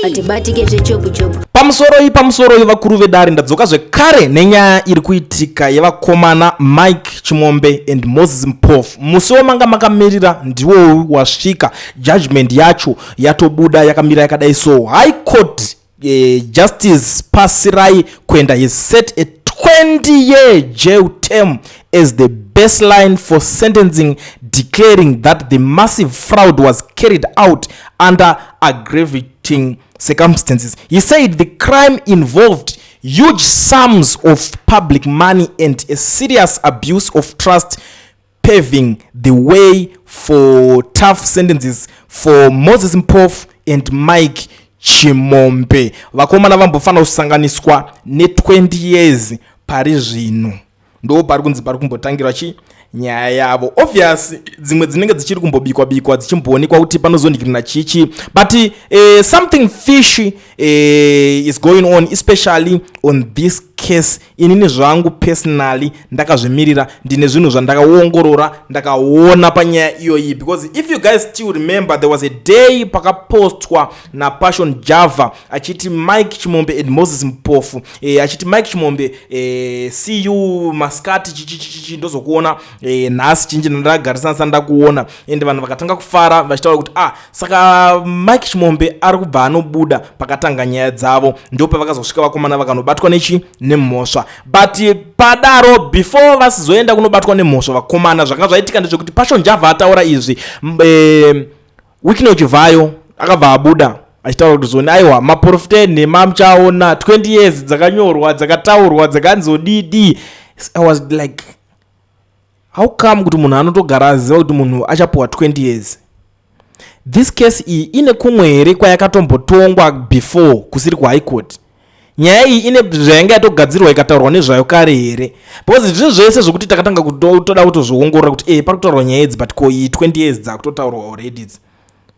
Hatibatike zvechopu-chopu. Pamusoroi, pamusoroi, vakuru vedare. Ndadzoka zvekare nenyaya iri kuitika yevakomana Mike Chimombe and Moses Mpofu. Musi wamanga makamirira ndiwo wasvika. Judgment yacho yatobuda, yakamira yakadai. So High Court Justice Pasirai Kwenda has set a 20-year jail term as the baseline for sentencing, declaring that the massive fraud was carried out under aggravating circumstances. He said the crime involved huge sums of public money and a serious abuse of trust, paving the way for tough sentences for Moses Mpofu and Mike Chimombe. Vakomana vambofanira kusanganiswa ne20 years. Pari zvino ndo pari kunzi pari kumbotangirwa chi nyaya yavo. Obvious dzimwe dzinenge dzichiri kumbobikwa bikwa, dzichimboonekwa kuti panozondikirina chichi, but something fishy is going on, especially on this case. Inini zvangu personally ndakazvimirira, ndine zvinhu zvandakaongorora, ndakaona panyaya iyoyi, because if you guys still remember, there was a day pakapostwa naPassion Java achiti Mike Chimombe and Moses Mpofu, achiti Mike Chimombe, "See you maskati, chichichichi, ndozokuona nhasi chinji ndandagarisana ndakuona." Ende vanhu vakatanga kufara vachitaura kuti, "Ah, saka Mike Chimombe ari kubva anobuda." Pakatanga nyaya dzavo, ndo pavakazosvika vakomana vakanobatwa nechi nemhosva. But padaro, before vasizoenda kunobatwa nemhosva vakomana, zvanga zvaitika ndezvekuti Passion Java ataura izvi, Wicknell Chivayo akabva abuda achitaura kuti zoni, aiwa, maprofita enhema muchaona 20 years dzakanyorwa, dzakataurwa, dzakanzodidi. I was like, how come kuti munhu anotogara aziva kuti munhu achapiwa 20 years? This case iyi ine kumwe here kwayakatombotongwa before kusiri kuHigh Court? Nyaya iyi ine zvayanga yatogadzirwa, ikataurwa nezvayo kare here? Because zvinhu zvese zvokuti takatanga kutoda kutozviongorora kuti pari kutaurwa nyaya idzi, but ko iyi 20 years dzakutotaurwa already idzi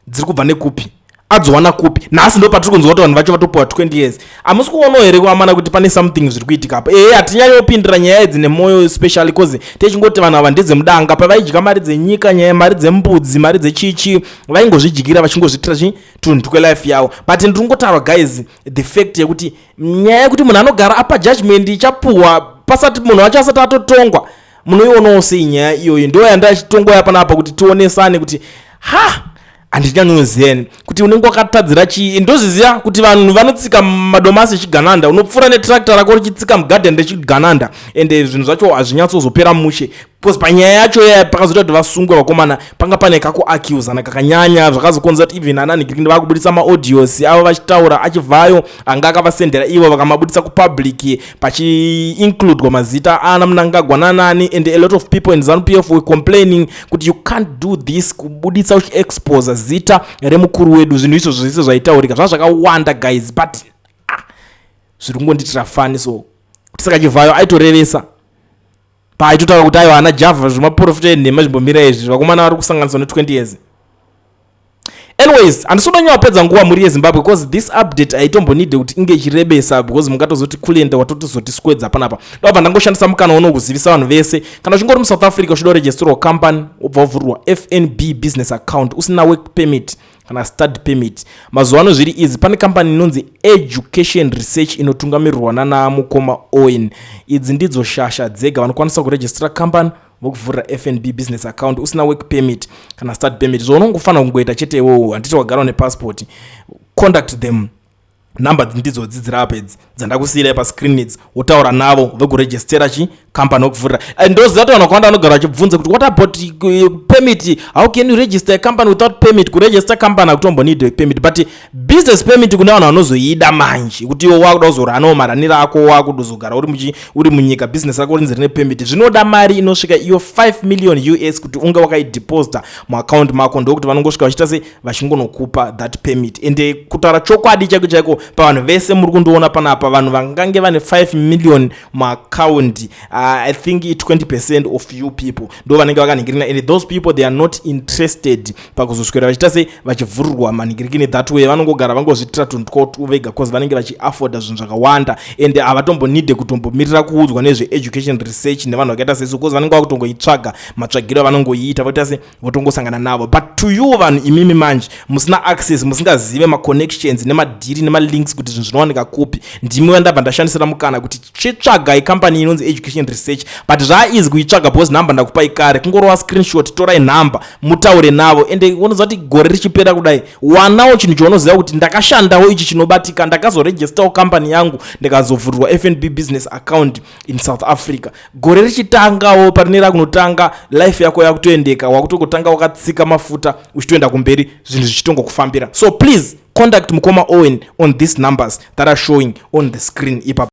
dziri kubva nekupi? Adzowana kupi? Nhasi ndo patiri kunzwa kuti vanhu vacho vatopiwa 20 years. Hamusi kuonawo here kuamana kuti pane something zviri kuitika apa? Hatinyanyopindira nyaya idzi nemwoyo, especially cause techingoti vanhu ava ndedzemudanga. Pavaidya mari dzenyika, nyaya mari dzembudzi, mari dzechichi, vaingozvidyira vachingozviitira chi tunhu twelife yavo. But ndiri kungotaura, guys, the fact yekuti nyaya yekuti munhu anogara apa judgment ichapuhwa pasati munhu wacho asati atotongwa, munoionawo sei nyaya iyoyo? Ndo yandachitongoya panapa kuti tionesane kuti ha, handichanyoziva kuti unenge wakatadzira chii. Ndozviziva kuti vanhu vanotsika madomasi echigananda, unopfuura netractor rako richitsika mugadheni rechigananda, ende zvinhu zvacho hazvinyatsozopera mushe, because panyaya yacho yaya pakazoita kuti vasungwe vakomana, panga pane kakuaccusana kakanyanya, zvakazokonzera kuti even ana nigirindi vakubudisa maaudios avo vachitaura achibvayo anga akavasendera ivo, vakamabudisa kupublic, pachiincludwa mazita ana Mnangagwa nanani, and a lot of people in ZANU PF were complaining kuti you can't do this, kubudisa uchiexposa zita remukuru wedu. Zvinhu izvo zvese zvaitaurika, zvava zvakawanda, guys, but ah, zviri kungonditira funny. So kuti saka Chivhayo aitorevesa paaitotaura kuti aiwa, ana Java, zvemaprofita enhema zvimbomira izvi, vakomana vari kusanganiswa ne20 years. Anyways, handisi kuda nguva, mhuri yeZimbabwe, because this update haitombonide kuti inge ichirebesa, because mungatozoti kulenda watotozotiswedza panapa. Ndobva ndangoshandisa mukana uno kuzivisa vanhu vese, kana uchingori muSouth Africa uchida kuregisterwa company, wobva wavhurirwa FNB business account, usina work permit kana study permit, mazuva ano zviri easy. Pane kambani inonzi Education Research inotungamirirwa nana mukoma Owen. Idzi ndidzo shasha dzega vanokwanisa kurejistera company, vokuvhurira FNB business account usina work permit kana study permit. Zvaunongofanira kungoita chete iwowo, handiti wagara nepassport, contact them. Nhamba ndidzo dzidzira apa idzi dzandakusiyirai pascreen idzi, wotaura navo vokurejistera chi company, wokuvhurira. Ndoziva kuti vanhu vakawanda vanogara vachibvunza kuti, "What about permit? How can you register a company without permit?" Kuregister company hakutombonid permit, but business permit kune vanhu vanozoida manje kuti iwo wakuda kuzoranawo maraniro ako, wakudozogara uri munyika, business rako rinzi rine permit, zvinoda mari inosvika iyo 5 million US kuti unge wakaideposita muaccount mako. Ndokuti vanongosvika vachiita sei, vachingonokupa that permit. Ende kutaura chokwadi chaiko chaiko. Pavanhu vese muri kundiona panapa, vanhu vangange vane 5 million muaccount, I think 20% of you people ndo vanenge vakanhingirina, and those people, they are not interested pakuzoswera vachiita sei, vachivhurirwa manhingirikini that way. Vanongogara vangozviitira tunhu vega 'cause vanenge vachiafforda zvinhu zvakawanda and havatombonide kutombomirira kuudzwa nezveEducation Research nevanhu vakaita sesu, 'cause vanenge vakutongoitsvaga matsvagiro avanongoiita, voita se votongosangana navo. But to you vanhu imimi manje musina access, musingazive maconnections nemadhiri nemalinks kuti zvinhu zvinowanika kupi, ndimi vandabva ndashandisira mukana kuti chitsvagai company inonzi Education Research. But zvaaeasy kuitsvaga because nhamba ndakupai kare. Kungorova screenshot, torai nhamba, mutaure navo. Ende unoziva kuti gore richipera kudai, wanawo chinhu chaunoziva kuti ndakashandawo ichi chinobatika, ndakazoregistawo company yangu, ndikazovhurirwa FNB business account in South Africa. Gore richitangawo, parinera kunotanga, life yako yakutoendeka, wakutongotanga wakatsika mafuta uchitoenda kumberi, zvinhu zvichitongokufambira. So please contact mukoma Owen on these numbers that are showing on the screen ipapo.